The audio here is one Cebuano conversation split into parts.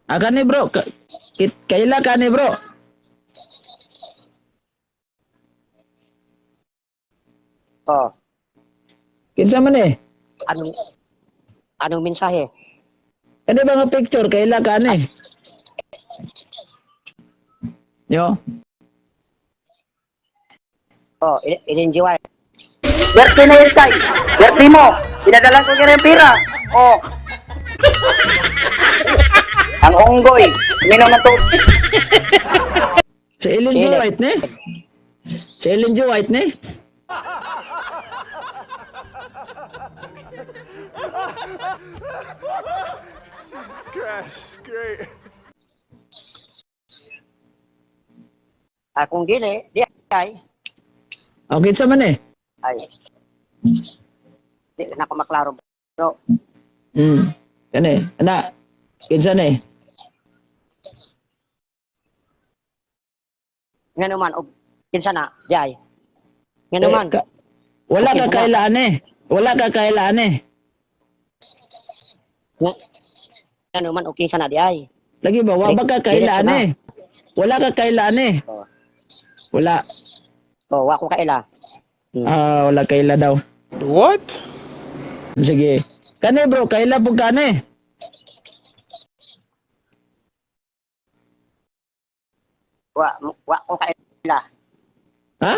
Ah, kani bro, kaila ka ni bro? Oh, Kinsa man eh? anong anong mensahe? Kani ba nga picture kaila ka ni? Yo. Oh, Ellen G. White. Birthday na yun, Tay. Birthday mo. Pinadalan ko kaya ng pira. Oh. Ang unggoy. Uminom ng tubig. Si Ellen G. Ellen. White ni? Si Ellen G. White ni? Christ, great. Akong dili, di ay. O, kinsa man eh? Ay. Di na ako maklaro, bro. Kani, ana. Kinsa ni? Nga naman og kinsa na, di ay. Nga naman. Eh, wala ka Okay, wala. kailaan eh. Wala ka kailaan eh. Nga, nga naman og kinsa na di ay. Lagi ba, wa ba ka kailaan Diretso na. eh? Wala ka kailaan eh. Oh. Wala. Oh, wa ko kaila. Ah, wala kaila daw. What? Sige. Kani bro, kaila po kani. Wa ko kaila. Ha?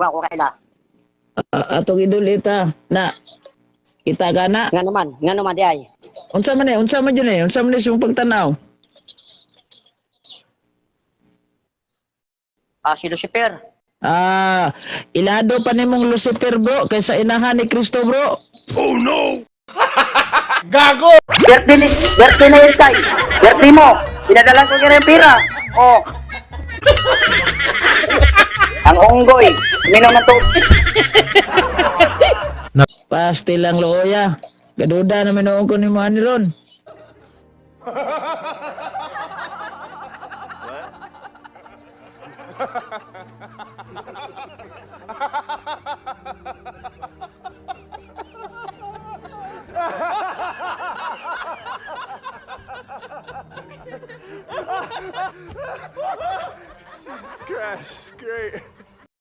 Wa ko kaila. Ah, atong idol ita na kita ka na. Nga naman di ay. Unsa man eh, unsa man jud eh, unsa man eh yung pagtanaw? Ah, si Lucifer. Ah, ilado pa nimong Lucifer bro kaysa inahan ni Kristo bro. Birthday na yun, Tay. Birthday mo. Pinadalan ko kaya ng pira. Oh. Ang unggoy. Uminom ng tubig. Pasti lang looya. Gaduda na minuon ko ni mo ani ron. Christ, great.